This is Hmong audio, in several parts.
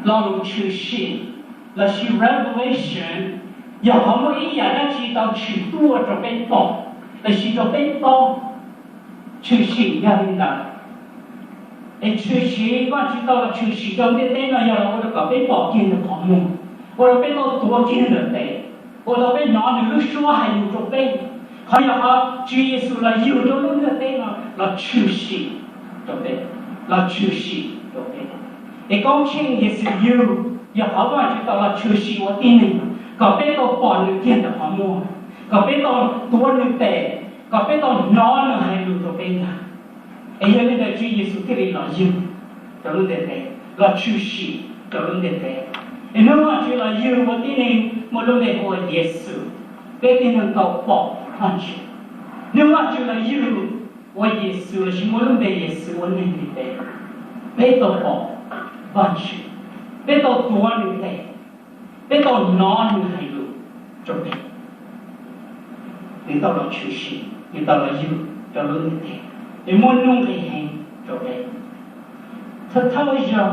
Lo lus tshwm sim lossis revelation yog qhov muaj ib yam dab tsi tau tshwm tuaj rau peb pom lossis rau peb paub. Tshwm sim yog li ntawd. Es tshwm sim, Vajtswv tau los tshwm sim rau ntiaj teb no yog los ua rau kom peb pom kiag ntawm qhov muag, ua rau peb tau tuav kiag ntawm tes, ua rau peb hnov nws lub suab hais lus rau peb. Qhov yog qhov Tswv Yexus los yug rau lub ntiaj teb no los tshwm sim rau peb, los tshwm sim rau peb. Es koob tsheej Yexus yug yog qhov Vajtswv tau los tshwm sim ua tib neeg, kom peb tau pom nws kiag ntawm qhov muag, kom peb tau tuav nws tes, kom peb tau hnov nws hais lus rau peb ntag. Es yog li ntawd Tswv Yexus thiaj li los yug rau lub ntiaj teb, los tshwm sim rau lub ntiaj teb. Es hnub Vajtswv los yug ua tib neeg muaj lub npe hu ua Yexus, peb tib neeg tau pom Vajtswv. Hnub Vajtswv los yug ua Yexus lossis muaj lub npe Yexus ua neeg li peb, peb tau pom Vajtswv, peb tau tuav nws tes, peb tau hnov nws hais lus rau peb. Nws tau los tshwm sim, nws tau los yug rau lub ntiaj teb, nws muaj nuj nqis heev rau peb. Thawj thawj zaug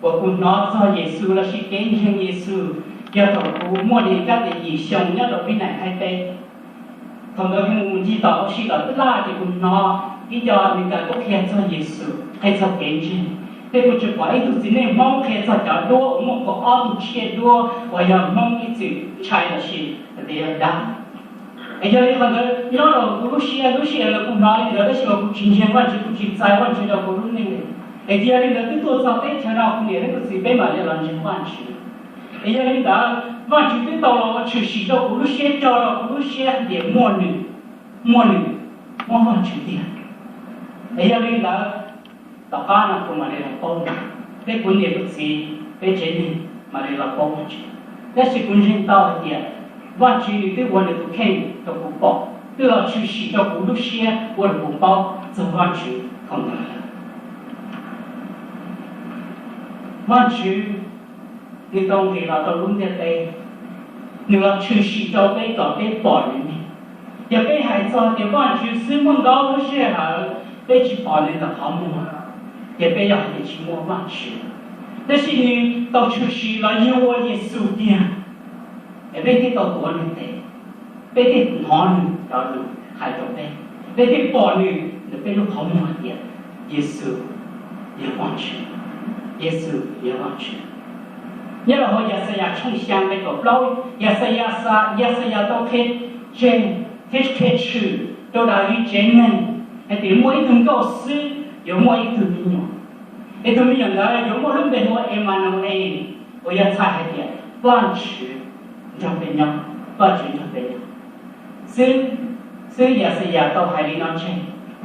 uas kuv hnov txog Yexus lossis kev ntseeg Yexus yog thaum kuv muaj li kab lis yim xyoo nyob rau Vib Nais Thaib teb. Thaum ntawd kuv mus ncig tom ua si tom twb laj ces kuv hnov ib co Meskas tuaj qhia txog Yexus, qhia txog kev ntseeg. Thiab kuv tseem pom ib tug txiv neej Hmoob qhia txog cov duab uas muaj kaum ob tug tsiaj duab uas yog Hmoob ib txwm ntshai lossis hais tias yog dab. Es yog li qhov ntawd nyob rau kuv lub siab, lub sij hawm kuv hnov li ntawd tab sis mas kuv tsis ntseeg Vajtswv, kuv tsis txais Vajtswv rau kuv lub neej li. Es yog li ntawd twb tuaj txog teb chaws no kuv niam thiab kuv txiv peb mam li los ntseeg Vajtswv. Es yog li ntawd Vajtswv twb tau los ua tshwm sim rau kuv lub siab, tso rau kuv lub siab hais tias muaj nws, muaj nws, muaj Vajtswv tiag. Es yog li ntawd tom qab no kuv mam li los paub nws, thiab kuv niam kuv txiv peb tsev neeg mam li los paub Vajtswv. Tab sis kuv ntseeg tau hais tias Vajtswv nws twb ua nws tus kheej rau kuv pom, twb los tshwm sim rau kuv lub siab ua rau kuv paub txog Vajtswv thaum ntawd lawm. Vajtswv nws tau nqis los rau lub ntiaj teb, nws los tshwm sim rau peb kom peb pom nws li. Yog peb hais txog tias Vajtswv xwb muaj ntau lub sij hawm peb tsis pom nws ntawm qhov muag, ces peb yog hais tias tsis muaj Vajtswv. Tab sis nws tau tshwm sim los yug ua Yexus tiag, es peb thiaj tau tuav nws tes, peb thiaj hnov nws cov lus hais rau peb, peb thiaj pom nws ntawm peb lub qhov muag tias Yexus yog Vajtswv, Yexus yog Vajtswv. Nyob rau hauv Yaxayas tshooj xya nqe kaum plaub, Yaxayas, Yaxayas tau qhia tseg thiab qhia tshwm rau Daviv tsev neeg hais tias muaj ib tug nkauj xwb yuav muaj ib tug me nyuam, es tus me nyuam ntawd yuav muaj lub npe hu ua Emmanuel, uas yog txhais hais tias Vajtswv nrog peb nyob, Vajtswv nrog peb nyob. Xib, xib hwb Yaxayas tau hais li no tseg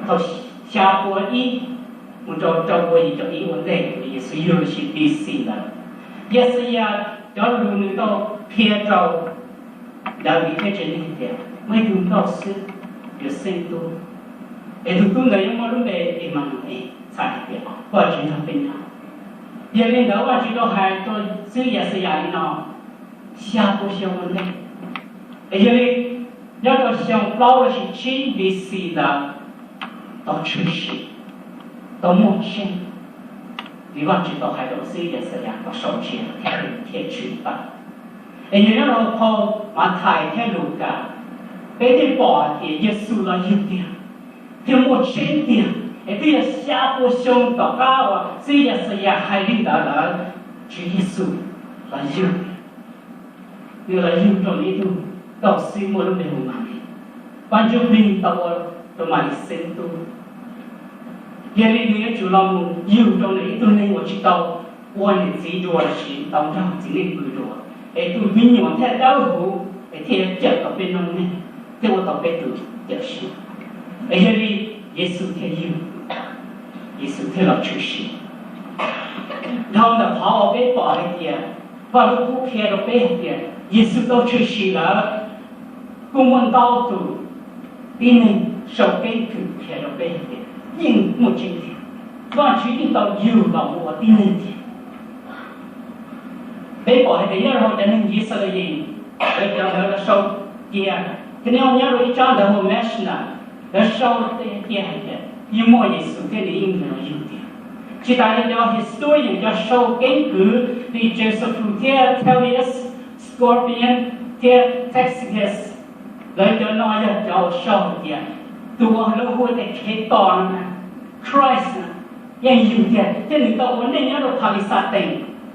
thaum xya pua ib mus rau rau pua yim caum ib ua ntej uas Yexus yug lossis B C ntawd. Yaxayas cov lus nws tau qhia rau Daviv thiab tsev neeg tias muaj ib tug nkauj xwb yuav xeeb tub, es tus tub ntawd yuav muaj lub npe Emmanuel, txhais hais tias Vajtswv nrog peb nyob. Yog li ntawd Vajtswv tau hais rau xib hwb Yaxayas li no xya pua xyoo ua ntej. Es yog li nyob rau xyoo plaub lossis tsib B C ntawd tau tshwm sim, tau muaj tseeb li Vajtswv tau hais rau xib hwb Yaxayas tau sau tseg thiab tshwm tau. Es yog nyob rau phau Mathais thiab Lukas, peb thiaj pom hais tias Yexus los yug tiag, thiaj muaj tseeb tiag, es twb yog xya pua xyoo tom qab uas xib hwb Yaxayas hais li ntawd lawm, Tswv Yexus los yug tiag. Nws los yug rau nws ib tug nkauj xwb muaj lub npe hu Malis. Vaj Ntsuj Plig tau ua rau Malis xeeb tub. Yog li nws yuav tsum los mus yug rau nws ib tug neeg uas tsis tau ua niam txiv dua lossis tau nrog txiv neej pw dua, es tus me nyuam thiaj dawb huv es thiaj yuav cawm tau peb noob neej, thiaj ua tau peb tus cawm seej. Es yog li Yexus thiaj yug, Yexus thiaj los tshwm sim. Dhau ntawm qhov uas peb pom hais tias Vaj Lug Kub qhia rau peb hais tias Yexus tau tshwm sim lawm, kuj muaj ntau tus tib neeg sau keeb kwm qhia rau peb hais tias yeej muaj tseeb tiag, Vajtswv yeej tau yug los mus ua tib neeg tiag. Peb pom hais tias nyob rau hauv cov neeg Yixalayees, lawv cov ntawd lawv sau cia, thiab nyob nyob rau ib tsab ntawv hu Mishnah, lawv sau cia hais tias yeej muaj Yexus thiab nws yeej los yug tiag. Tsis tas li cov historian, cov sau keeb kwm, Beelzebub thiab Thales, Scorpion thiab Tuxedo. Lawv cov no yog cov uas sau hais tias tus uas lawv hu tias Khetos no na, Christ na, yeej yug tiag thiab nws tau ua neej nyob rau Phas Lis Xas Tees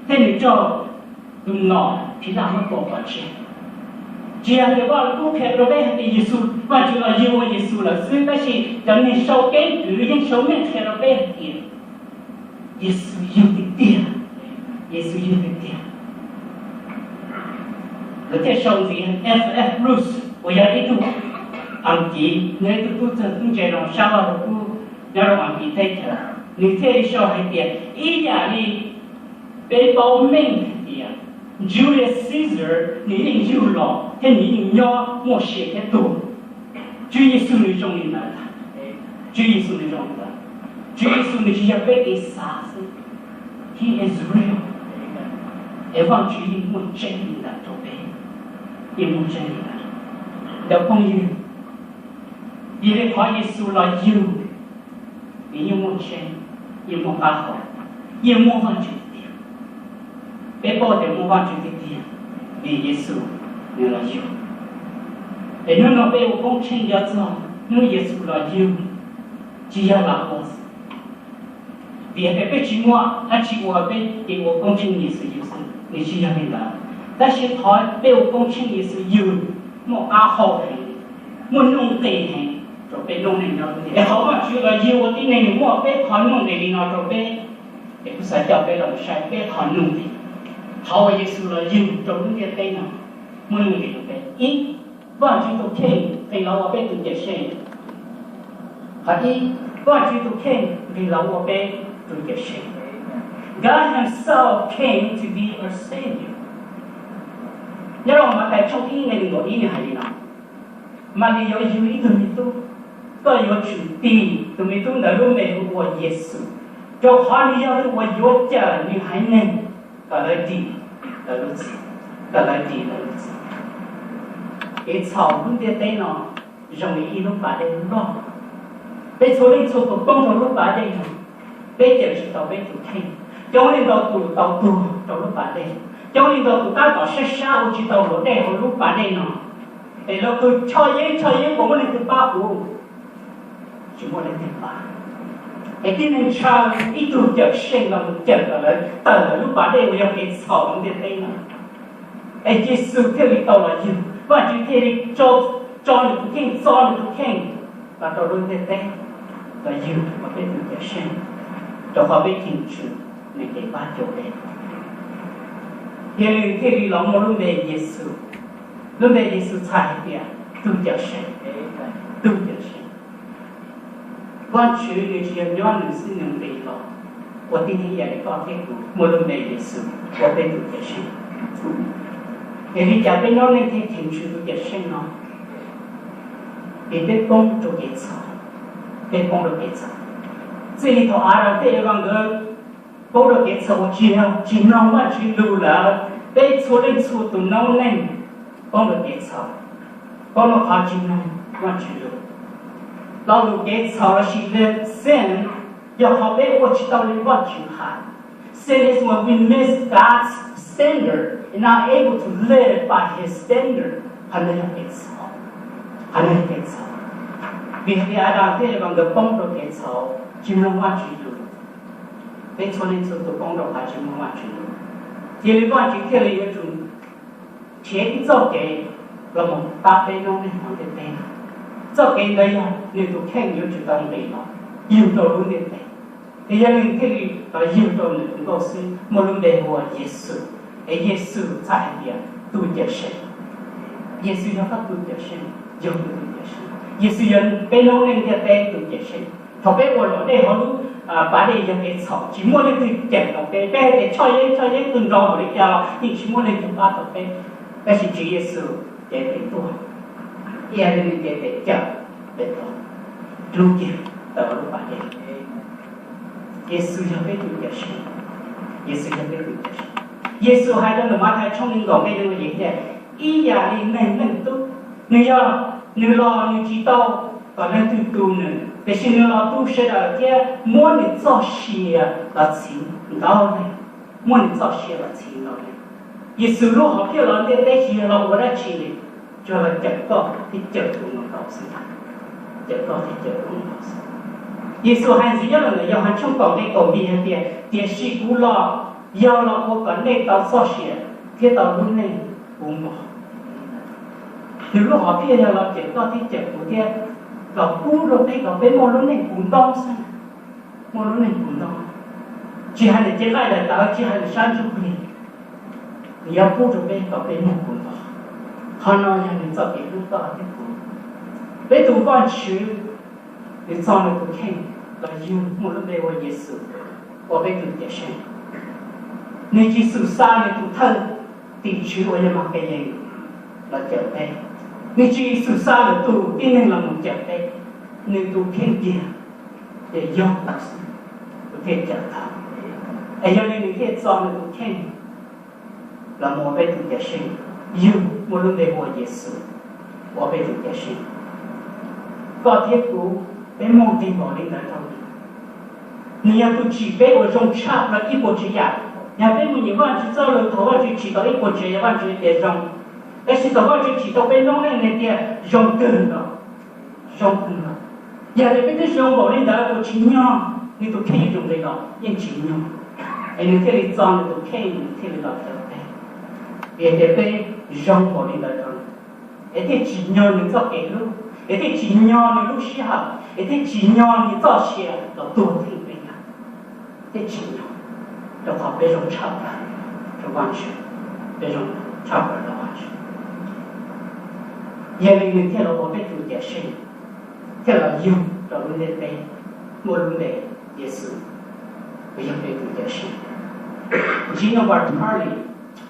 thiab nws raug tus nom Philaj muab tua pov tseg. Tsis yog tias Vaj Lug Kub qhia rau peb hais tias Yexus, Vajtswv los yug ua Yexus lawm xwb, tab sis cov neeg sau keeb kwm yeej sau meej qhia rau peb hais tias Yexus yug tiag tiag, Yexus yug tiag tiag. Lawv thiaj sau ntxiv F. F. Bruce uas yog ib tug Askiv, nws ib tug tub txawg tub ntse rau sab Vaj Lug Kub nyob rau Askiv teb chaws, nws thiaj li sau hais tias ib yam li peb paub meej hais tias Julius Caesar nws yeej yug los thiab nws yeej nyob muaj sia thiab tuag. Tswv Yexus nws zoo li ntawd. Tswv Yexus nws zoo li ntawd. Tswv Yexus nws tsis yog peb kev xav xwb. He is real. Es Vajtswv yeej muaj tseeb li ntawd rau peb. Yeej muaj tseeb li ntawd. Cov phooj ywg, yog li qhov Yexus los yug, nws yeej muaj tseeb, yeej muaj qab hau, yeej muaj Vajtswv tiag. Peb paub tias muaj Vajtswv tiag tiag vim Yexus nws los yug. Es hnub no peb ua koob tsheej nco txog hnub Yexus los yug, tsis yog lam ua xwb. Vim hais tias peb tsis muaj dab tsi ua peb ces ua koob tsheej Yexus yug xwb, nws tsis yog li ntawd. Tab sis qhov peb ua koob tsheej Yexus yug muaj qab hau heev, muaj nuj nqis heev rau peb lub neej nyob rau tiam. Es qhov Vajtswv los yug ua tib neeg nws muaj peb qhov nuj nqis li no rau peb, es kuv xav coj peb los saib peb qhov nuj nqis. Qhov uas Yexus los yug rau lub ntiaj teb no muaj nuj nqis rau peb. Ib, Vajtswv tus kheej nqis los ua peb tus cawm seej. Qhov ib, Vajtswv tus kheej nqis los ua peb tus cawm seej. God himself came to be our Savior. Nyob rau Mathais tshooj ib nqe nees nkaum ib nws hais li no: Mas nws yuav yug ib tug me tub, koj yuav tsum tis tus me tub ntawd lub npe hu ua Yexus, rau qhov nws yog tus uas yuav cawm nws haiv neeg kom lawv dim lawv lub txim, kom lawv dim lawv lub txim. Kev txhaum lub ntiaj teb no zoo li ib lub pas dej loj. Peb txhua leej txhua tus poob rau lub pas dej no, peb cawm tsis tau peb tus kheej. Coob leej ntau tus tau tuag rau lub pas dej, coob leej ntau tus tab tom sab sab ua tsis tau luam dej hauv lub pas dej no. Es lawv qw choj yeeb choj yeeb puas muaj leej twg pab kuv? Tsis muaj leej twg pab. Es tib neeg ntshaw ib tug cawm seej los mus cawm kom lawv tawm lawm lub pas dej uas yog kev txhaum lub ntiaj teb no. Es Yexus thiaj li tau los yug, Vajtswv thiaj li tso, tso nws tus kheej, txo nws tus kheej los rau lub ntiaj teb los yug ua peb tus cawm seej, rau qhov peb cheem tsum nws kev pab cuam peb. Yog li thiaj li los muaj lub npe Yexus. Lub npe Yexus txhais hais tias tus cawm seej, tus cawm seej. Vajtswv nws tsis yog nyob nws xwb, nws nqis los ua tib neeg ib yam li koj thiab kuv, muaj lub npe Yexus ua peb tus cawm seej. Es li cas peb nyob nej thiaj cheem tsum tus cawm seej no? Vim peb poob rau kev txhaum, peb poob rau kev txhaum. Txij li thaum Adas thiab Evas nkawd poob rau kev txhaum uas tsis yog tsis mloog Vajtswv lus lawm, peb txhua leej txhua tus noob neej poob rau kev txhaum, poob rau qhov tsis mloog Vajtswv lus. Lo lus kev txhaum lossis the sin yog qhov peb ua tsis tau li Vajtswv hais. Sin is when we miss God's standard and not able to live by His standard. Qhov no yog kev txhaum. Qhov no yog kev txhaum. Vim hais tias Adas thiab Evas nkawd poob rau kev txhaum, tsis mloog Vajtswv lus. Peb txhua leej txhua tus poob rau qhov tsis mloog Vajtswv lus. Cia li Vajtswv thiaj li yuav tsum nrhiav ib txoj kev los mus pab peb noob neej hauv ntiaj teb no. Txoj kev ntawd yog nws tus kheej yuav tsum tau nqis los yug rau lub ntiaj teb. Es yog li thiaj li los yug rau nws tus nkauj xwb, muaj lub npe hu ua Yexus. Es Yexus txhais hais tias tus cawm seej. Yexus yog koj tus cawm seej, yog kuv tus cawm seej. Yexus yog peb noob neej ntiaj teb tus cawm seej. Thaum peb ua luam dej hauv lub pas dej yog kev txhaum, tsis muaj leej twg cawm tau peb. Peb hais tias choj yeeb choj yeeb, tus nrog npaum li cas los yeej tsis muaj leej twg pab tau peb. Tab sis Tswv Yexus cev peb tuaj, ib yam li nws cev peb cawm peb tuaj, dub kiag tawm lub pas dej. Yexus yog peb tus cawm seej. Yexus yog peb tus cawm seej. Yexus hais rau ntawm Mathais tshooj nees nkaum nqe nees nkaum yim tias, ib yam li neeg leej tub, nws yog, nws los nws tsis tau kom leej twg tu nws, tiam sis nws los tu sawv daws thiab muab nws txoj sia los txhiv ntau leej. muaj nws txoj sia los txhiv nkaus li. Yexus lub hom phiaj los ntiaj teb tsis yog los ua dab tsi li, tsuas los cawm koj thiab cawm kuv mus nkaus xwb. Cawm koj thiab cawm kuv mus nkaus xwb. Yexus hais ntxiv nyob rau ntawm Yauhas tshooj kaum nqe kaum nqis hais tias, tiam sis kuv los yog los ua kom nej tau txoj sia thiab tau lub neej puv npo. Nws lub hom phiaj yog los cawm koj thiab cawm kuv thiab los pub rau peb kom peb muaj lub neej puv npo xwb. Muaj lub neej puv npo, tsis hais nws cev nqaij daim tawv, tsis hais nws sab ntsuj plig, nws yuav pub rau peb kom peb muaj puv npo. Qhov no yog nws txoj kev hlub koj thiab kuv. Peb tus Vajtswv, nws txo nws tus kheej los yug muaj lub npe ua Yexus ua peb tus Cawmseej. Nws tsis xum xa nws tus thawj tim tswv uas yog Makkayas los cawm peb. Nws tsis xum xa lwm tus tib neeg los mus cawm peb. Nws tus kheej tiag, ces yog kuv xwb, kuv thiaj cawm tau. Es yog li nws thiaj txo nws tus kheej los mus ua peb tus Cawmseej, yug muaj lub npe hu ua Yexus ua peb tus Cawmseej. Koj thiab kuv, peb muaj nqis npaum li ntawd rau nws. Nws yog tus tsim peb uas zoo tshaj plaws ib puas tsav yam. Yog peb mus nyeem Vajtswv txoj lus, thaum Vajtswv tsim tau ib puas tsav yam, Vajtswv tias zoo, tab sis thaum Vajtswv tsim tau peb noob neej nws tias zoo kawg nkaus, zoo kawg nkaus. Yog tias peb twb zoo npaum li ntawd puas tsis nyog nws tus kheej yuav tsum nqis los? Yeej tsis nyog. Es nws thiaj li txo nws tus kheej, nws thiaj li los cawm peb, vim tias peb zoo npaum li ntawd rau nws. Es thiaj tsim nyog nws txoj kev hlub, es thiaj tsim nyog nws lub sij hawm, es thiaj tsim nyog nws txoj sia los tuag theej peb na. Thiaj tsim nyog, rau qhov peb zoo tshaj plaws rau Vajtswv, peb zoo tshaj plaws rau Vajtswv. Yog li nws thiaj los ua peb tus Cawmseej, thiaj los yug rau lub ntiaj teb, muaj lub npe Yexus, uas yog peb tus Cawmseej. Jean-Norbert Tarly,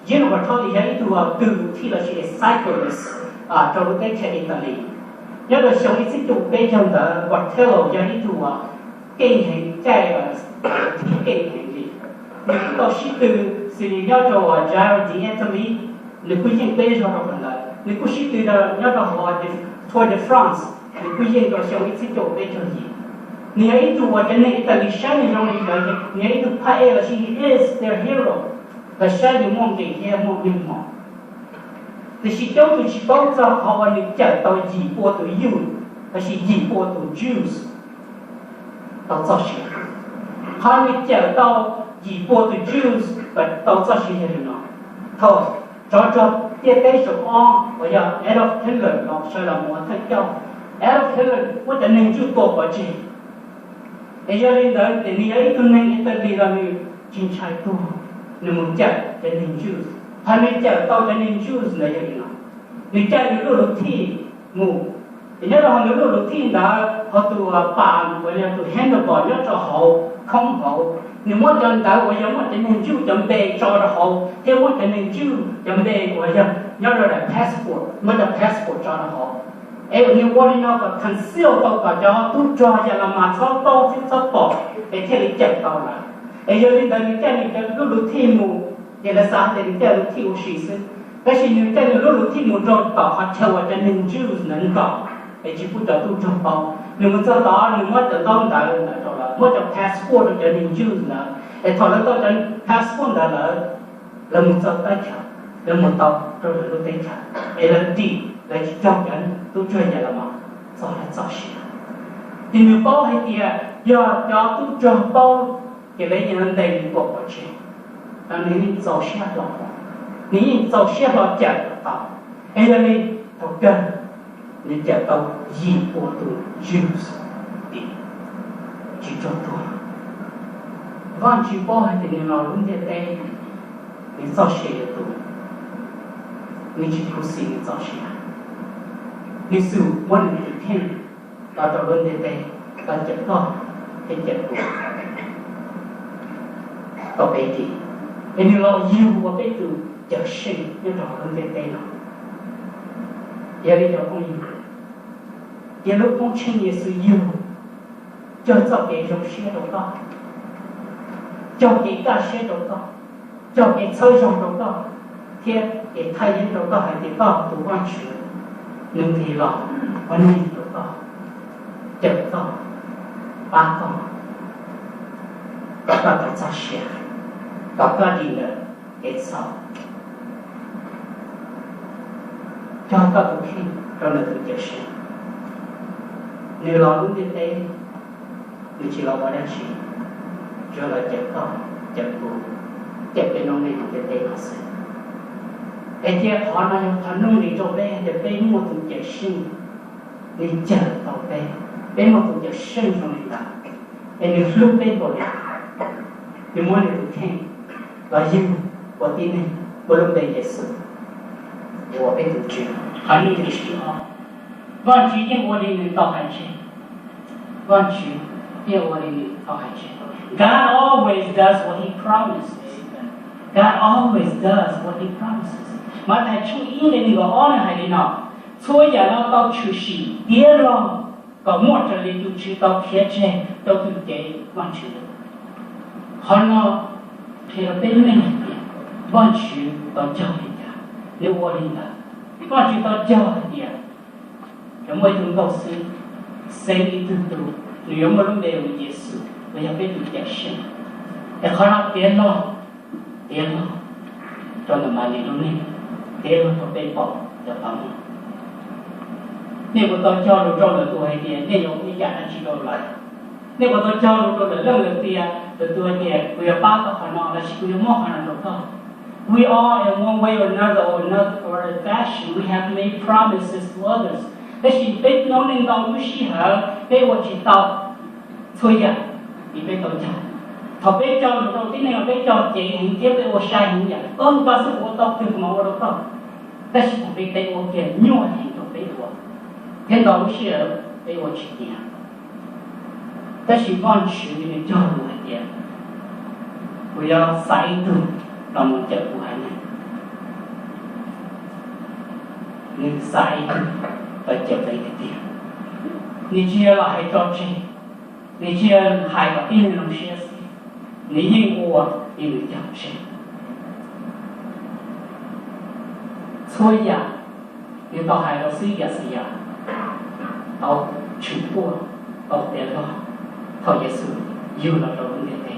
Jean-Norbert Tarly yog ib tug tw lus thij lossis cyclist rau lub teb chaws Italy. Nyob rau xyoo ib txhiab cuaj peb caug ntawd, Bartolo yog ib tug keej heev, caij thij keej heev li. Nws kuj tau sib tw xws li nyob rau Giro d'Italy, nws kuj yeej peb zaug rau qhov ntawd. Nws kuj sib tw nyob rau hauv Tour de France, nws kuj yeej rau xyoo ib txhiab cuaj peb caug yim. Nws yog ib tug uas cov neeg Italy saib nws zoo li ntawd, nws yog ib tug phaj ej lossis he is their hero, lawv saib nws muaj nqis thiab muaj meej mom. Tiam sis coob tus tsis paub txog qhov uas nws cawm tau yim pua tus Jew lossis yim pua tus Jews tau txoj sia. Qhov nws cawm tau yim pua tus Jews tau txoj sia yog li no: thaum tsov rog ntiaj teb zaum ob uas yog Adolf Hitler los sawv los mus ua thawj coj, Adolf Hitler muab cov neeg Jew tua pov tseg. Es yog li ntawd ces nws yog ib tug neeg Italy los nws tsis ntshai tuag, nws mus cawm cov neeg Jews. Qhov nws cawm tau cov neeg Jews ntawd yog li no: nws caij nws lub luv thij mus, ces nyob rau hauv nws lub luv thij ntawd, hauv tus pas uas yog tus handlebar nyob rau hauv khoob hauv, nws muab cov ntawv uas yog muab cov neeg Jew cov npe tso rau hauv thiab muab cov neeg Jew cov npe uas yog nyob rau daim passport, muab cov passport tso rau hauv. Es nws ua li no kom conceal tau kom cov tub rog Yas Las Mas txhob paub thiab txhob pom, es thiaj li cawm tau lawv. Es yog li ntawd nws caij nws cov lub luv thij mus, ces lawv xav tias nws caij luv thij ua si xwb, tab sis nws caij nws lub luv thij mus rau tom qhov chaw uas cov neeg Jews ntawd nkaum, es tsis pub cov tub rog paub. Nws mus txog tod nws muab cov ntaub ntawv ntawd rau lawv, muab cov passport rau cov neeg Jews ntawd, es thaum lawv tau cov passport ntawd lawm, lawv mus txog teb chaws, lawv mus tau rau lawv lub teb chaws, es lawv dim, lawv tsis raug cov tub rog Yas Las Mas txog lawv txoj sia. Ces nws paub hais tias yog cov tub rog paub, ces lawv yeej yuav ntes nws tua pov tseg, los nws yeej txaus siab hlo, nws yeej txaus siab hlo cawm kom tau. Es yog li thaum kawg nws cawm tau yim pua tus Jews dim, tsis raug tuag. Vajtswv paub hais tias nws los lub ntiaj teb, nws txoj sia yuav tu, nws tsis khuv xim nws txoj sia. Nws xum muab nws tus kheej los rau lub ntiaj teb, los cawm koj thiab cawm kuv tau peb dim. Es nws los yug ua peb tus Cawmseej nyob rau hauv lub ntiaj teb no. Yog li cov phooj ywg, cia lub koob tsheej Yexus yug, cog txoj kev zoo siab rau koj, cog kev kaj siab rau koj, cog kev txhawb zog rau koj, thiab kev thaj yeeb rau koj hais tias koj tus Vajtswv, nws nqis los ua neeg rau koj, cawm koj, pab koj, kom koj tau txoj sia. Kom koj dim ntawm kev txhaum, cog koj tus kheej rau ntawm tus Cawm Seej. Nws los lub ntiaj teb, nws tsis los ua dab tsi, tsuas los cawm koj, cawm kuv, cawm peb noob neej hauv ntiaj teb no xwb. Es cia qhov no yog qhov nuj nqis rau peb tias peb muaj tus Cawm Seej, nws cawm tau peb, peb muaj tus Cawm Seej zoo li ntawd, es nws hlub peb npaum li, nws muab nws tus kheej los ywg ua tib neeg, ua lub npe Yexus, ua peb tus Tswv. Qhov nuj nqis thib ob, Vajtswv yeej ua li nws tau hais tseg. Vajtswv yeej ua li nws tau hais tseg. God always does what he promises. God always does what he promises. Mathais tshooj ib nqe nees nkaum ob nws hais li no: Txhua yam no tau tshwm sim tiav log kom muaj raws li tus Tswv tau qhia tseg rau tus cev Vajtswv. Qhov no qhia rau peb meej hais tias Vajtswv tau cog li cas, nws ua li ntawd. Vajtswv tau cog hais tias yuav muaj ib tug nkauj xwb, xeeb ib tug tub, nws yuav muaj lub npe hu Yexus, uas yog peb tus Cawm Seej. Es qhov no tiav log, tiav log rau ntawm Malis lub neej, tiav log rau peb npaum cov tau mloog. Nej puas tau cog lus rau lwm tus hais tias nej yuav ua ib yam dab tsi rau lawv? Nej puas tau cog lus rau lwm leej lwm tias, lwm tus hais tias kuv yuav pab koj qhov no los sis kuv yuav muab qhov no rau koj? We all, in one way or another, or another, or a fashion, we have made promises to others. Tab sis peb noob neej ntau lub sij hawm peb ua tsis tau txhua yam li peb tau cog. Thaum peb cog lus rau tib neeg los peb cog ceev heev thiab peb ua sai heev yam, koj hu koj xwb kuv ua tau twg kuv mam ua rau koj. Tab sis thaum peb teb ua kiag nyuaj heev rau peb ua, thiab ntau lub sij hawm peb ua tsis tiav. Tab sis Vajtswv nws cog lus hais tias, kuv yuav xa ib tug los mus cawm kuv haiv neeg. Nws xa ib tug los cawm peb tiag tiag. Nws tsis yog los hais tso tseg, nws tsis yog hais kom tib neeg zoo siab xwb, nws yeej ua li nws cog tseg. Txhua yam nws tau hais rau xib Yaxayas tau tshwm tuaj, tau tiav log thaum Yexus yug los rau lub ntiaj teb.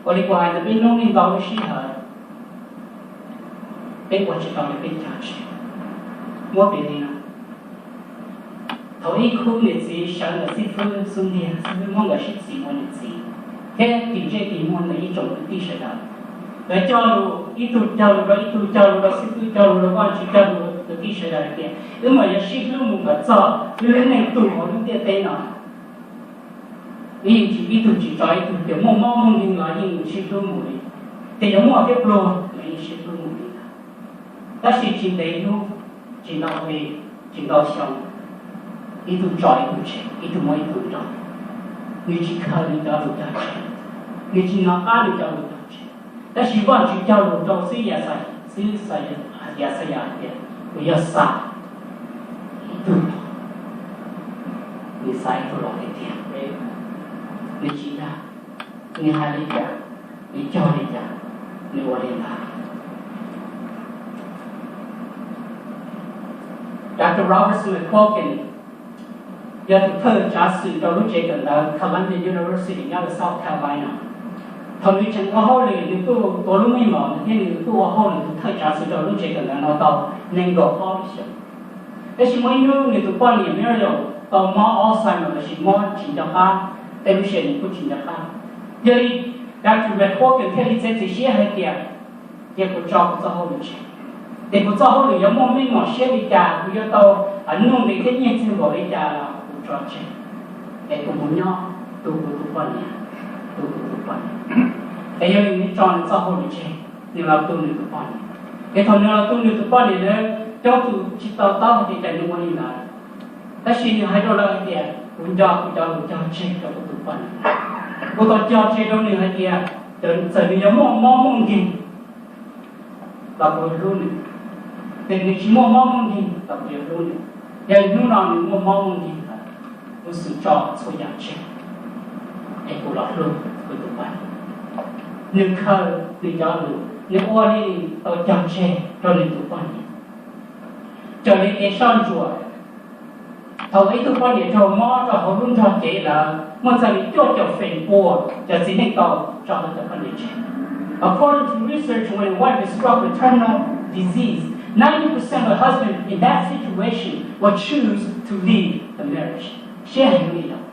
Ua li kuv hais ntawd, peb noob neej ntau lub sij hawm peb ua tsis tau li peb cog tseg. Muab piv li no, thaum ib khub niam txiv sawv ntawm xib fwb xub ntiag, xib fwb muab nkawd sib txim ua niam txiv, thiab tim ntsej tim muag ntawm ib tsoom kwv tij sawv daws, lawv cog lus, ib tug cog lus rau ib tug, cog lus rau xib fwb, cog lus rau Vajtswv, cog lus rau kwv tij sawv daws hais tias wb mam yuav sib hlub mus kom txog wb lub neej tu hauv lub ntiaj teb no. Ib tug tsis tso ib tug, ces muaj mob muaj nkeeg los yeej sib hlub mus li, ces yuav muaj thiab pluag los yeej sib hlub mus li ntag. Tab sis tsis ntev hnub, tsis ntau hli, tsis ntau xyoo, ib tug tso ib tug tseg, ib tug muab ib tug nrauj. Nws tsis khaws nws cov lus cog tseg, nws tsis hnov qab nws cov lus cog tseg. Tab sis Vajtswv cog lus rau xib Yasa, xib Yasayas hais tias, kuv yuav xa ib tug los, nws xa ib tug los tiag tiag. Nws tsis dag, nws hais li cas, nws cog li cas, nws ua li ntawd. Doctor Robert Smith Quilkin yog tus thawj tsav xwm rau lub tsev kawm ntawv Columbia University nyob rau South Carolina. Thaum nws tseem ua hauj lwm, nws kuj tuav lub meej mom nws thiab nws kuj ua hauj lwm tus thawj tsav xwm rau lub tsev kawm ntawv no tau nees nkaum ob lub xyoos. Tab sis muaj ib hnub nws tus poj niam Muriel tau mob Alzheimer los sis mob tsis nco qab, tej lub sij hawm nws kuj tsis nco qab. Yog li, Doctor Quilkin thiaj li txiav txim siab hais tias, cia kuv tso kuv txoj hauj lwm tseg. Ces kuv txoj hauj lwm yuav muaj meej mom siab li cas, kuv yuav tau nuj nqis thiab nyiaj txiag npaum li cas los kuv tso tseg, es kuv mus nyob tu kuv tus poj niam, tu kuv tus poj niam. Es yog li nws tso nws txoj hauj lwm tseg, nws los tu nws tus poj niam. Ces thaum nws los tu nws tus poj niam ntawd, coob tus tsis to taub hais tias cas nws ua li ntawd. Tab sis nws hais rau lawv hais tias, kuv nco kuv cov lus cog tseg rau kuv tus poj niam. Kuv tau cog tseg rau nws hais tias, txawm nws yuav muaj mob muaj nkeeg los kuv hlub nws, ces nws tsis muaj mob muaj nkeeg los kuv yuav hlub nws. Yog hnub no nws muaj mob muaj nkeeg lawm, kuv xum tso txhua yam tseg, es kuv los hlub kuv tus poj niam. Nws khaws nws cov lus, nws ua li tau cog tseg rau nws tus poj niam. Raws li kev soj ntsuam, Thaum ib tug poj niam raug mob rau hauv lub nrog cev lawm, muaj txog li cuaj caum feem pua cov txiv neej tau tso ntawm cov poj niam tseg. According to research, when a wife is struck with terminal disease, ninety percent of the husband in that situation will choose to leave the marriage. Siab heev li yog.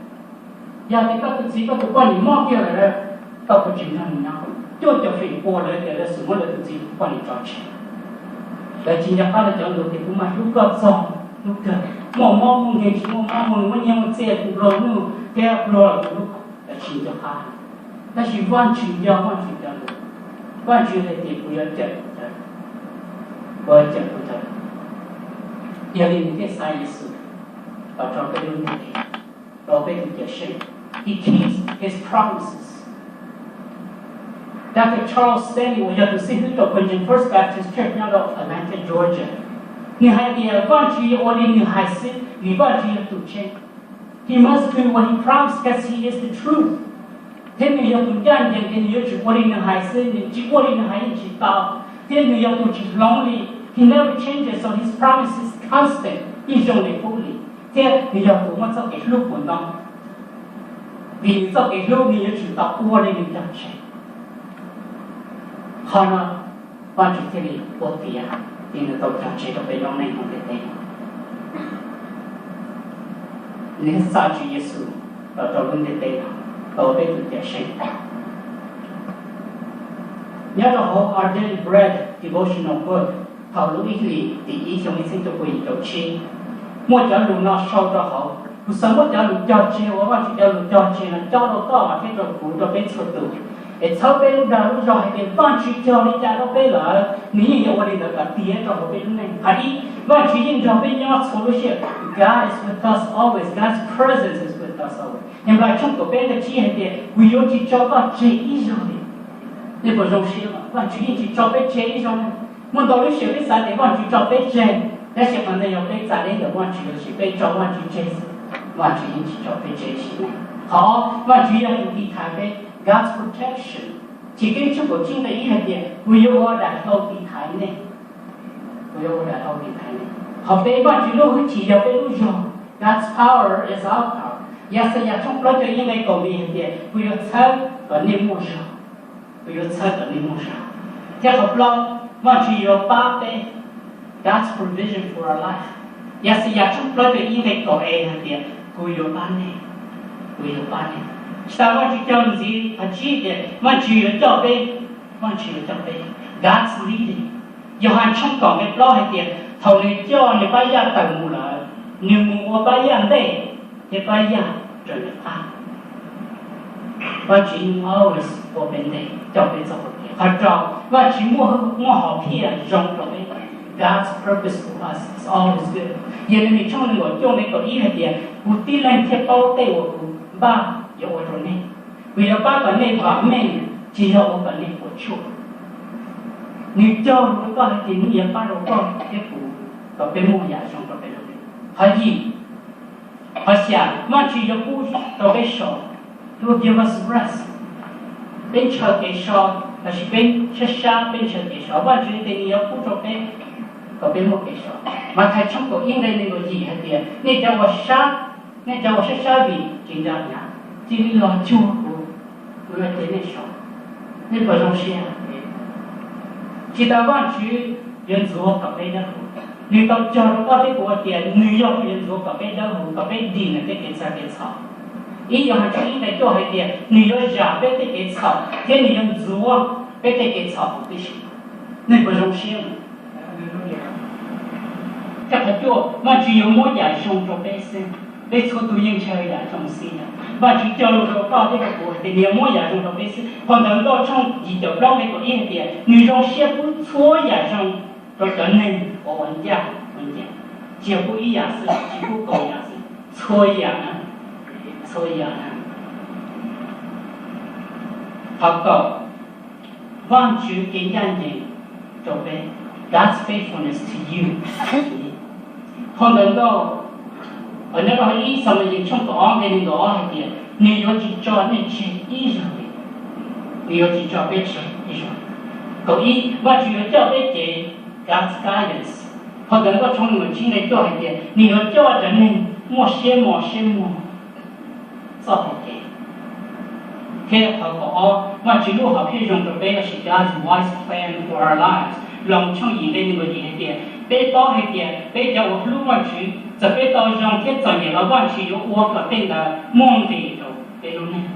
Yog tias koj tus txiv koj tus poj niam mob kiag lawm, koj puas tseem nrog nws nyob? Cuaj caum feem pua lawv tias lawv xum muab lawv tus txiv tus poj niam tso tseg. Lawv tsis nco qab rau cov lus tias kuv mas hlub koj txog hlub kawg, muaj mob muaj nkeeg tsis muaj mob, muaj nyiaj muaj txiaj, kuv pluag nuj thiab pluag los kuv hlub. Lawv tsis nco qab. Tab sis Vajtswv nco Vajtswv cov lus. Vajtswv hais tias kuv yuav cawm, kuv yuav cawm kuv cov lus. Yog li nws thiaj xa Yexus los rau peb lub ntiaj teb, rau peb tus Cawm Seej. He keeps his promises. Doctor Charles Stanley uas yog tus xib hwb rau Quentin First Baptist Church nyob rau Atlanta, Georgia, nws hais tias Vajtswv yuav ua li nws hais xwb vim Vajtswv yog tus tseeb. He must do what he promised because he is the truth. Thiab nws yog tus ncaj ncees, ces nws yuav tsum ua li nws hais xwb, nws tsis ua li nws hais yeej tsis tau. Thiab nws yog tus tsis hloov li. He never changes, so his promise is constant, yeej zoo li qub li. Thiab nws yog tus muaj txoj kev hlub puas ntoob, vim nws txoj kev hlub nws yuav tsum tau ua li nws cog tseg. Qhov no Vajtswv thiaj li ua tiav, ces nws tau cog tseg rau peb lub neej hauv ntiaj teb. Nws xa Tswv Yexus los rau lub ntiaj teb no, tau peb tus Cawm Seej. Nyob rau hauv Our Daily Bread devotional book, thaum lub ib hlis tim ib xyoo ib txhiab cuaj pua yim caum tsib, muaj cov lus no sau rau hauv. Kuv xav muab cov lus cog tseg uas Vajtswv cov lus cog tseg no cob rau koj thiab rau kuv, rau peb txhua tus, es txhawb peb lub dag lub zog hais tias Vajtswv cog li cas rau peb lawm, nws yeej yuav ua li ntawd kom tiav rau hauv peb lub neej. Qhov ib, Vajtswv yeej nrog peb nyob txhua lub sij hawm. God is with us always. God's presence is with us always. Henplais tshooj kaum peb nqe tsib hais tias, kuv yuav tsis tso koj tseg ib zaug li. Nej puas zoo siab? Vajtswv yeej tsis tso peb tseg ib zaug li. Muaj ntau lub sij hawm peb xav tias Vajtswv tso peb tseg, tab sis qhov ntawd yog peb txav deb ntawm Vajtswv lossis peb tso Vajtswv tseg xwb. Vajtswv yeej tsis tso peb tseg sim neej. Qhov Vajtswv yog tus tiv thaiv peb, God's protection. Chivkeeb tshooj kaum tsib nqe ib hais tias, kuv yuav ua daim hlau tiv thaiv nej. Kuv yuav ua daim hlau tiv thaiv nej. Qhov peb, Vajtswv lub hwj chim yog peb lub zog, God's power is our power. Yaxayas tshooj plaub caug ib nqe kaum hais tias, kuv yuav txhawb kom nej muaj zog. Kuv yuav txhawb kom nej muaj zog. Thiab qhov plaub, Vajtswv yuav pab peb, God's provision for our life. Yaxayas tshooj plaub caug ib nqe kaum e hais tias, kuv yuav pab nej, kuv yuav pab nej. Tsis tas Vajtswv cog lus ntxiv qhov tsib tias Vajtswv yuav coj peb, Vajtswv yuav coj peb, God's leading. Yauhas tshooj kaum nqe plaub hais tias, thaum nws coj nws pab yaj tawm mus lawm, nws mus ua pab yaj ntej, thiab pab yaj raws nws qab. Vajtswv yeej always ua peb ntej, coj peb txoj hau kev. Qhov rau, Vajtswv muaj, muaj hom phiaj zoo rau peb. God's purpose for us is always good. Yelemis tshooj nees nkaum cuaj nqe kaum ib hais tias, kuv tib leeg thiaj paub tej uas kuv npaj yuav ua rau nej. Kuv yuav pab kom nej vam meej, tsis yog ua kom nej puas tsuaj. Nws cog lus rau koj hais tias nws yuav pab rau koj thiab kuv kom peb muaj yam zoo rau peb lub neej. Qhov yim, qhov xya, Vajtswv yuav pub rau peb so, He will give us rest. Peb ntshaw kev so, lossis peb sab sab peb ntshaw kev so, Vajtswv tias nws yuav pub rau peb kom peb muaj kev so. Mathais tshooj kaum ib nqe nees nkaum yim hais tias, nej cov uas sab, nej cov uas sab sab vim tsis nco hnyav, cia li los cuag kuv, kuv yuav cev nej so. Nej puas zoo siab? Tsis tas Vajtswv yuav ntxuav kom peb dawb huv. Nws tau cog rau koj thiab kuv hais tias nws yog tus yuav ntxuav kom peb dawb huv, kom peb dim nws tej kev txawj kev txhaum. Ib Yauhas tshooj ib nqe cuaj hais tias nws yuav zam peb tej kev txhaum thiab nws yuav ntxuav peb tej kev txhaum huv tib si. Nej puas zoo siab? Thiab qhov cuaj, Vajtswv yuav muab yam zoo rau peb xwb. Peb txhua tus yeej ntshaw yam zoo xwb. Vajtswv cog lus rau koj thiab rau kuv tias nws yuav muab yam zoo rau peb xwb. Phau Ntawv Nkauj tshooj yim caum plaub nqe kaum ib hais tias nws zoo siab pub txhua yam zoo rau cov neeg uas ua ncaj ua ncees. Tsis yog pub ib yam xwb, tsis pub kaum yam xwb, txhua yam na, txhua yam na. Qhov kaum, Vajtswv kev ncaj ncees rau peb, God's faithfulness to you. Phau Ntawv Nkauj, nyob rau ib Xamuyees tshooj kaum ob nqe nees nkaum ob hais tias, nws yuav tsis tso nej tseg ib zaug li. Nws yuav tsis tso peb tseg ib zaug. Kaum ib, Vajtswv yuav coj peb cev, God's guidance. Phau Ntawv Nkauj tshooj nees nkaum tsib nqe cuaj hais tias, nws yuav coj cov neeg muaj siab mos siab muag txoj hau kev. Thiab qhov kaum ob, Vajtswv lub hom phiaj zoo rau peb lossis God's wise plan for our lives Loos tshooj yim nqe nees nkaum yim hais tias, peb paub hais tias peb cov uas hlub Vajtswv, txawm peb tau zoo thiab txom nyem los Vajtswv yuav ua kom tej ntawd muaj nqis rau peb lub neej,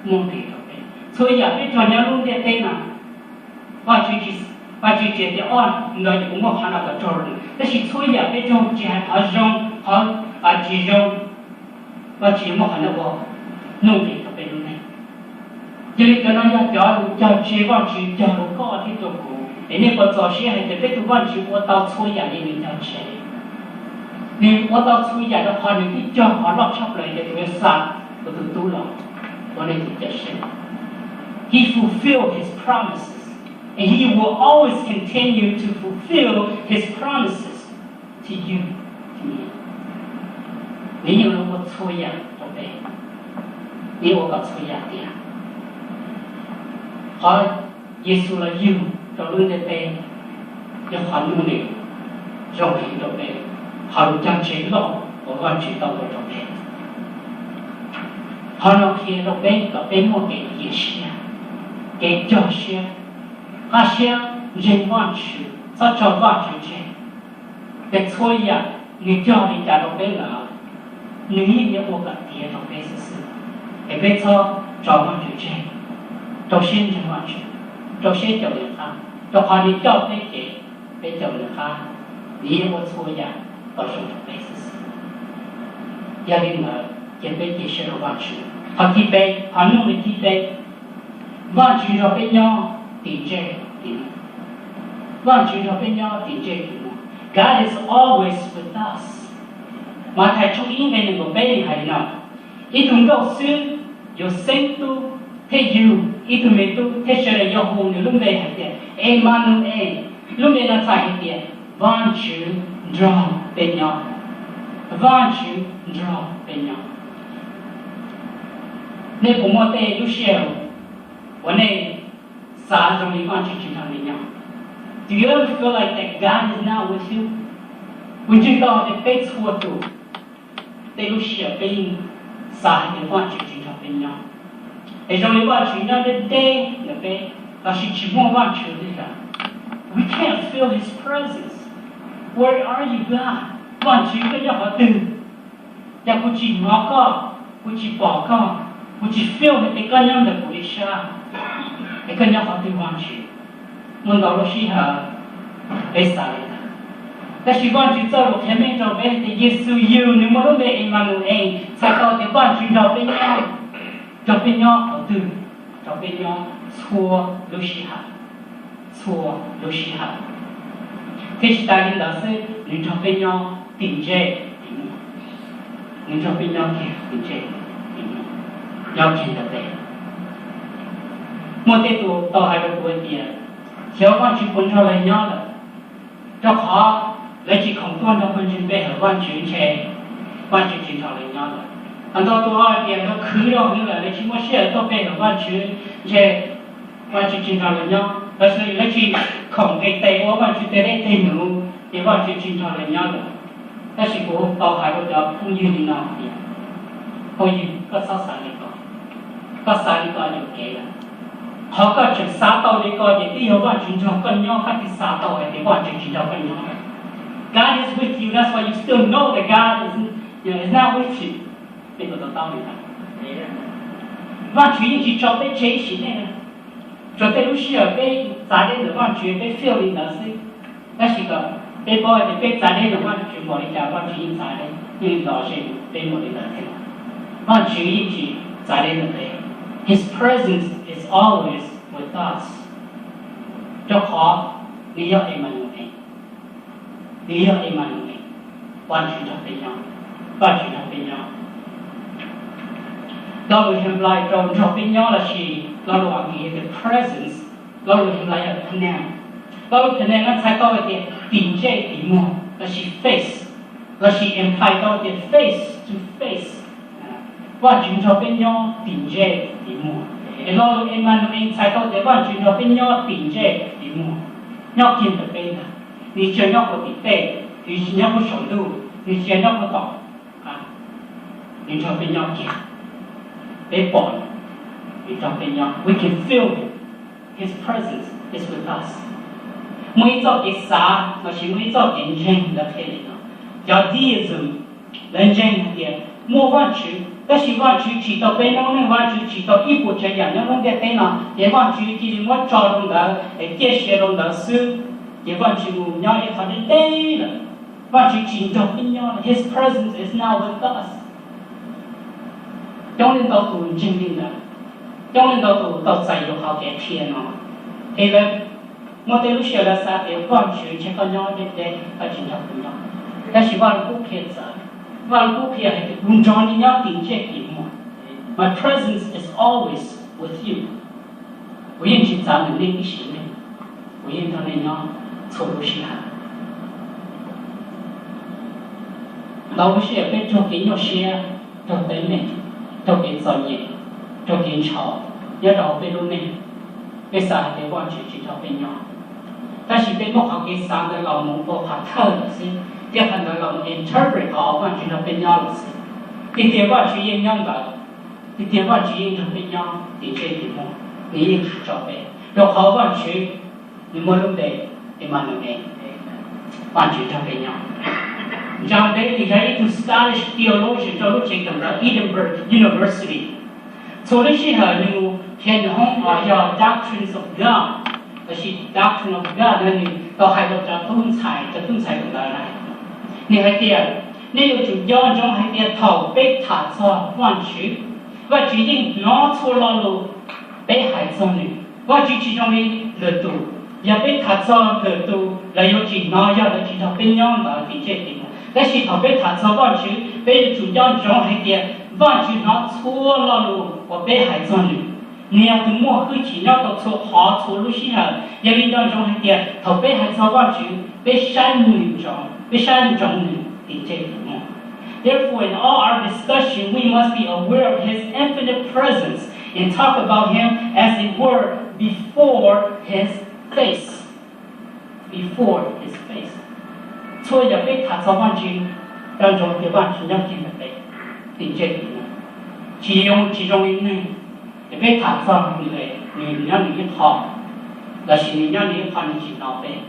muaj nqis rau peb. Txhua yam peb raug nyob lub ntiaj teb no, Vajtswv tsis, Vajtswv tsis hais tias, o, ntawd ces kuv muab qhov no kom raug rau, tab sis txhua yam peb raug, tsis hais qhov zoo qhov tsis zoo, Vajtswv muab qhov no ua nuj nqis rau peb lub neej. Yog li cov no yog cov lus cog tseg Vajtswv cog rau koj thiab rau kuv, es nej puas txaus siab hais tias peb tus Vajtswv ua tau txhua yam li nws cog tseg? Nws ua tau txhua yam rau qhov nws twb cog qhov loj tshaj plaws tias kuv yuav xa kuv tus tub los ua nej tus cawm seej. He fulfilled his promises, and he will always continue to fulfill his promises to you, to me. Nws yeej ua txhua yam rau peb, nws yeej ua kom txhua yam tiav. Qhov Yexus los yug rau lub ntiaj teb yog qhov nuj nqis zoo heev rau peb, qhov lus cog tseg loj uas Vajtswv tau ua rau peb. Qhov no qhia rau peb kom peb muaj kev cia siab, kev cog siab, qab siab ntseeg Vajtswv, txhob tso Vajtswv tseg. Ces txhua yam nws cog li cas rau peb lawm, nws yeej yuav ua kom tiav rau peb xwb xwb. Es peb txhob tso Vajtswv tseg, rau siab ntseeg Vajtswv, rau siab caum nws qab, rau qhov nws coj peb kev, peb caum nws qab, nws yeej ua txhua yam kom zoo rau peb xwb xwb. Yog li ntawd ces peb cia siab rau Vajtswv. Qhov thib peb, qhov nuj nqis thib peb, Vajtswv nrog peb nyob tim ntsej tim muag. Vajtswv nrog peb nyob tim ntsej tim muag. God is always with us. Mathais tshooj ib nqe nees nkaum peb hais li no, ib tug nkauj xwb yuav xeeb tub thiab yug ib tug me tub, thiab sawv daws yuav hu nws lub npe hais tias Emanu-es. Lub npe no txhais hais tias Vajtswv nrog peb nyob. Vajtswv nrog peb nyob. Nej puas muaj tej lub sij hawm uas nej xav zoo li Vajtswv tsis nrog nej nyob? Do you ever feel like that God is not with you? Kuv ntseeg tau tias peb txhua tus tej lub sij hawm peb yeej xav hais tias Vajtswv tsis nrog peb nyob, es zoo li Vajtswv nyob deb deb ntawm peb, lossis tsis muaj Vajtswv li lawm. We can't feel his presence. Where are you, God? Vajtswv, koj nyob qhov twg? Cas kuv tsis hnov koj, kuv tsis pom koj, kuv tsis feel hais tias koj nyob ntawm kuv li sab. Es koj nyob qhov twg Vajtswv? Muaj ntau lub sij hawm peb xav li ntawd. Tab sis Vajtswv txoj lus qhia meej rau peb tias Yexus yug nws muaj lub npe Emanu-es, txhais tau tias Vajtswv nrog peb nyob. Nrog peb nyob qhov twg? Nrog peb nyob txhua lub sij hawm. Txhua lub sij hawm. Thiab tsis tas li ntawd xwb, nws nrog peb nyob tim ntsej tim muag. Nws nrog peb nyob kiag tim ntsej tim muag, nyob kiag ntawm peb. Muaj tej tus tau hais rau kuv hais tias, xyov Vajtswv puas nrog lawv nyob lawm, rau qhov lawv tsis khoom tuaj nrog pawg ntseeg pe hawm Vajtswv ntshe Vajtswv tsis nrog lawv nyob lawm. Ho ntau tus hais tias lawv khwv rau heev lawm, lawv tsis muaj sij hawm tuaj pe hawm Vajtswv ntshe Vajtswv tsis nrog lawv nyob, lossis lawv tsis khoom nqis tes ua Vajtswv tej dej tej num, ces Vajtswv tsis nrog lawv nyob lawm. Tab sis kuv tau hais rau cov phooj ywg li no tias, phooj ywg, koj txhob xav li ko. Koj xav li ko yuam kev lawm. Qhov koj tseem xav tau li ko ces twb yog Vajtswv nrog koj nyob, koj thiaj xav tau hais tias Vajtswv tsis nrog koj nyob. God is with you, that's why you still know that God is, you know, is not with you. Vajtswv yeej tsis tso peb tseg ib sim neej, tsuas tej lub sij hawm peb txav deb ntawm Vajtswv peb feel li ntawd xwb. Tab sis kom peb paub tias peb txav deb ntawm Vajtswv npaum li cas Vajtswv yeej txav deb, yeej los ze peb npaum li ntawd thiab. Vajtswv yeej tsis txav deb ntawm peb. His presence is always with us. Rau qhov nws yog Emanu-es. Nws yog Emanu-es, Vajtswv nrog peb nyob, Vajtswv nrog peb nyob. Lo lus Henplais rau nrog peb nyob lossis lo lus Askiv tias presence, lo lus Henplais yog pne. Lo lus pne no txhais tau tias tim ntsej tim muag lossis face, lossis imply tau tias face to face. Vajtswv nrog peb nyob tim ntsej tim muag. Es lo lus Emanu-es txhais tau tias Vajtswv nrog peb nyob tim ntsej tim muag, nyob kiag ntawm peb ntag. Nws tsis yog nyob puag tim tej, nws tsis nyob puag saum ntuj, nws tsis yog nyob puag tom nws nrog peb nyob kiag. Peb pom nws nrog peb nyob, we can feel him. His presence is with us. Muaj ib txoj kev xav lossis muaj ib txoj kev ntseeg lawv qhia li no, cov deism lawv ntseeg hais tias muaj Vajtswv, tab sis Vajtswv tsim tau peb noob neej, Vajtswv tsim tau ib puas tsav yam nyob lub ntiaj teb no, ces Vajtswv cia li muab tso rau ntawd es ciaj sia rau ntawd xwb, ces Vajtswv mus nyob ib qho deb deb lawm. Vajtswv tsis nrog peb nyob, His presence is not with us. Coob leej ntau tus ntseeg li ntawd, coob leej ntau tus tau txais yuav qhov kev qhia no, es lawv muaj tej lub sij hawm lawv xav tias Vajtswv ntshe koj nyob deb deb, koj tsis nrog kuv nyob. Tab sis Vaj Lug Kub qhia txawv, Vaj Lug Kub qhia hais tias kuv nrog nej nyob tim ntsej tim muag. My presence is always with you. Kuv yeej tsis txav nws nej ib sim neej, kuv yeej nrog nej nyob txhua lub sij hawm. Ntau lub sij hawm peb raug kev nyuaj siab, raug teeb meem, raug kev txom nyem, raug kev ntshau nyob rau hauv peb lub neej. Peb xav hais tias Vajtswv tsis nrog peb nyob, tab sis peb muab qhov kev xav ntawd los mus ua qhov thawj lawm xwb, thiab qhov ntawd los mus interpret qhov uas Vajtswv nrog peb nyob lawm xwb. Tiag tiag Vajtswv yeej nyob ntawd, tiag tiag Vajtswv yeej nrog peb nyob tim ntsej tim muag, nws yeej tsis tso peb, rau qhov Vajtswv nws muaj lub npe Emmanuel, Vajtswv nrog peb nyob. John Daly yog ib tug Scottish theologian rau lub tsev kawm ntawv Edinburgh University. Txhua lub sij hawm nws mus qhia nws hoob uas yog Doctrines of God lossis Doctrine of God no, nws tau hais rau cov tub ntxhais, cov tub ntxhais kawm ntawv na, nws hais tias, nej yuav tsum nco ntsoov hais tias thaum peb tham txog Vajtswv, Vajtswv yeej hnov txhua lo lus peb hais txog nws. Vajtswv tsis zoo li lwm tus, yog peb tham txog lwm tus lawv yuav tsis hnov, yog lawv tsis nrog peb nyob ntawd tim ntsej tim muag. Tab sis thaum peb tham txog Vajtswv, peb yuav tsum nco ntsoov hais tias Vajtswv hnov txhua lo lus uas peb hais txog nws. Nws yog tus muaj hwj chim nyob rau txhua qhov txhua lub sij hawm. Yog li nco ntsoov hais tias thaum peb hais txog Vajtswv, peb saib nws ntsoov, peb saib ntsoov nws tim ntsej tim muag. Therefore, in all our discussion, we must be aware of his infinite presence and talk about him as it were before his face. Before his face. Txhua yam peb tham txog Vajtswv, nco ntsoov tias Vajtswv nyob kiag ntawm peb tim ntsej tim muag. Tsis zoo, tsis zoo li neeg, es peb tham txog nws, nws nyob nws ib qho, lossis nws nyob nws ib qho nws tsis hnov peb.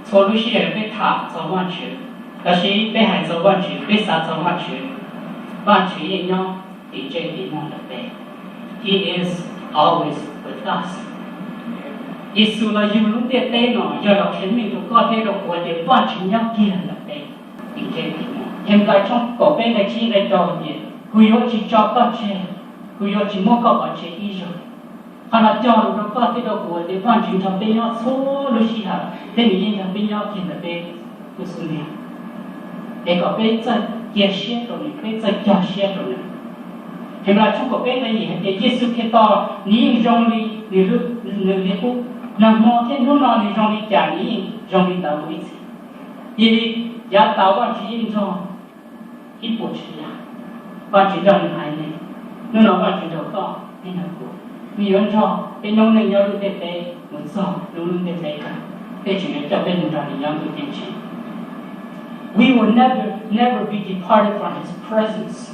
Txhua lub sij hawm peb tham txog Vajtswv, lossis peb hais txog Vajtswv, peb xav txog Vajtswv, Vajtswv yeej nyob tim ntsej tim muag ntawm peb. He is always with us. Yexus los yug lub ntiaj teb no yog los qhia meej rau koj thiab rau kuv tias Vajtswv nyob kiag ntawm peb tim ntsej tim muag. Henplais tshooj kaum peb nqe tsib nqe rau tias, kuv yuav tsis tso koj tseg, kuv yuav tsis muab koj pov tseg ib zaug. Qhov no cog lus rau koj thiab rau kuv tias Vajtswv nrog peb nyob txhua lub sij hawm thiab nws yeej nrog peb nyob kiag ntawm peb lub xub ntiag. Es kom peb txawj cia siab rau nws, peb txawj cog siab rau nws. Henplais tshooj kaum peb nqe yim hais tias Yexus Khetos nws yeej zoo li nws li qub, nag hmo thiab hnub no nws zoo li cas nws yeej zoo li ntawd mus ib txhis. Cia li yav tas Vajtswv yeej nrog ib puas tsav yam. Vajtswv nrog nws haiv neeg, hnub no Vajtswv nrog koj thiab nrog kuv, nws yuav nrog peb noob neej nyob lub ntiaj teb mus txog lub lub ntiaj teb kawg, peb tseem yuav coj peb mus nrog nws nyob ntuj ceeb tsheej. We will never, never be departed from his presence.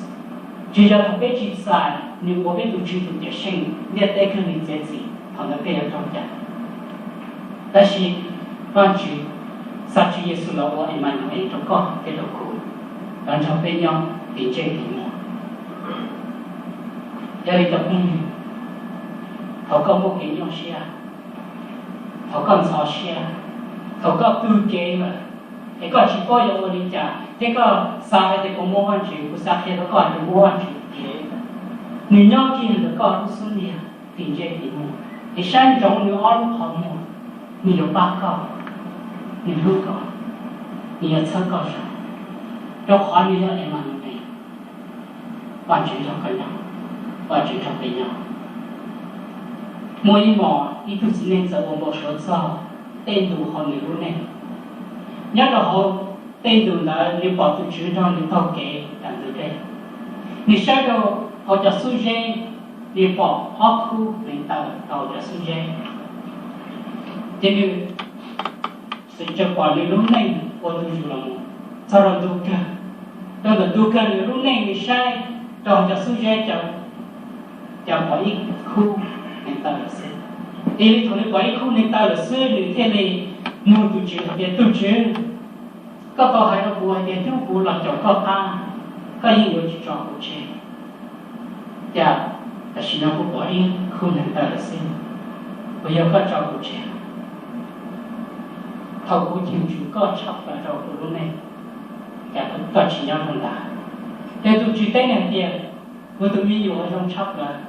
Tsis yog thaum peb tsis txais nws ua peb tus Tswv tus Cawm Seej, ntiaj teb kawg li txiav txim, thaum ntawd peb yuav raug cam. Tab sis Vajtswv xa Tswv Yexus los ua Emmanuel rau koj thiab rau kuv, los nrog peb nyob tim ntsej tim muag. Yog li cov phooj ywg, thaum koj muaj kev nyuaj siab, thaum koj ntxhov siab, thaum koj tu kev lawm, es koj tsis paub yuav ua li cas thiab koj xav hais tias kuv muaj Vajtswv, kuv xav qhia rau koj hais tias muaj Vajtswv tiag, nws nyob kiag ntawm koj lub xub ntiag tim ntsej tim muag, es saib ntsoov nws ob lub qhov muag, nws yuav pab koj, nws hlub koj, nws yuav txhawb koj zaum, rau qhov nws yog Emmanuel, Vajtswv nrog koj nyob, Vajtswv nrog peb nyob. Muaj ib hmos ib tug txiv neej txawm ua npau suav txog tej ntu hauv nws lub neej. Nyob rau hauv tej ntu ntawd nws pom tus Tswv nrog nws taug kev nram ntug dej. Nws saib rau hauv cov xub zeb, nws pom ob khub hneev taw hauv cov xub zeb. Ces nws txawm pom nws lub neej ua ntu zus los mus txog rau ntu kawg. Rau ntawm ntu kawg nws lub neej nws saib Rau cov xub zeb, cov pom ib khub neev taw lawm xwb. Ib li thaum nws pom ib khub neev taw lawm xwb, nws thiaj li nug tus Tswv hais tias, Tus Tswv, koj tau hais rau kuv hais tias hnub kuv los caum koj qab, koj yeej yuav tsis tso kuv tseg. Cas tam sim no kuv pom ib khub neev taw lawm xwb, puas yog koj tso kuv tseg? Thaum kuv cheem tsum koj tshaj plaws rau kuv lub neej, cas koj tsis nyob rau ntawd? Ces tus Tswv teb nws hais tias, Kuv tus me nyuam uas zoo tshaj plaws,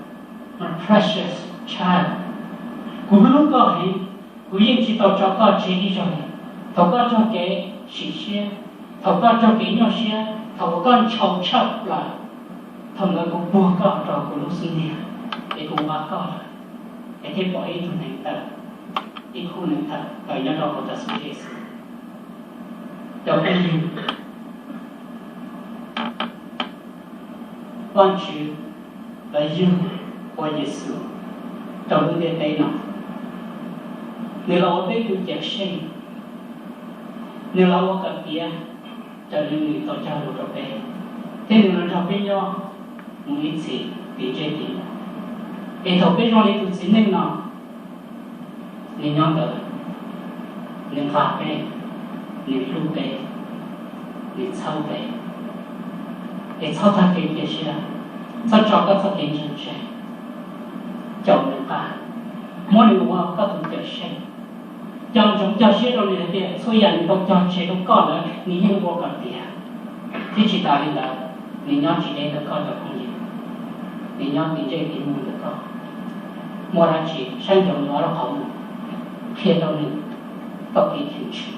my precious child, kuv hlub koj heev, kuv yeej tsis tau tso koj tseg ib zaug li. Thaum koj raug kev sim siab, thaum koj raug kev nyuaj siab, thaum uas koj ntshau tshaj plaws, thaum ntawd kuv puag koj rau kuv lub xub ntiag, es kuv nqa koj lawm. Es thiaj pom ib tug neev taw, ib khub neev taw tawm nyob rau hauv cov xub zeb xwb. Cov phooj ywg, Vajtswv los yug ua Yexus rau lub ntiaj teb no, nws los ua peb tus cawm seej, nws los ua kom tiav raws li nws tau cog lus rau peb, thiab nws los nrog peb nyob mus ib txhis tim ntsej tim muag. Es thaum peb zoo li tus txiv neej no, nws nyob ntawd, nws nqa peb, nws hlub peb, nws txhawb peb. Es txhob tag kev cia siab, txhob tso koj txoj kev ntseeg tseg, caum nws qab, muab nws ua koj tus cawm seej. Cog ntsoov cog siab rau nws hais tias txhua yam nws tau cog tseg rau koj ntawd nws yeej ua kom tiav, thiab tsis tas li ntawd, nws nyob tsis deb ntawm koj cov phooj ywg, nws nyob tim ntsej tim muag ntawm koj. Muaj dab tsi saib ntsoov nws ob lub qhov muag, qhia rau nws txoj kev cheem tsum,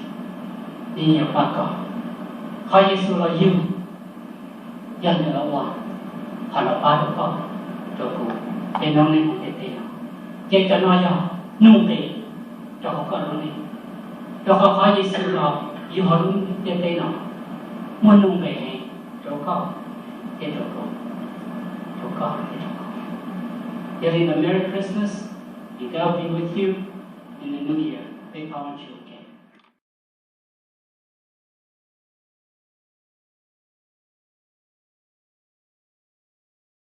nws nyiam pab koj. Qhov Yexus los yug, yog nws los ua qhov los pab rau koj, rau kuv, ces no nej mus ntiaj teb no, ces cov no yog nuj nqis rau hauv koj lub neej. Rau qhov qhov Yexus los yug hauv lub ntiaj teb no muaj nuj nqis heev rau koj thiab rau kuv, rau koj thiab rau kuv. Yog li ntawd, Merry Christmas and God be with you in the new year. Peb thov Vajtswv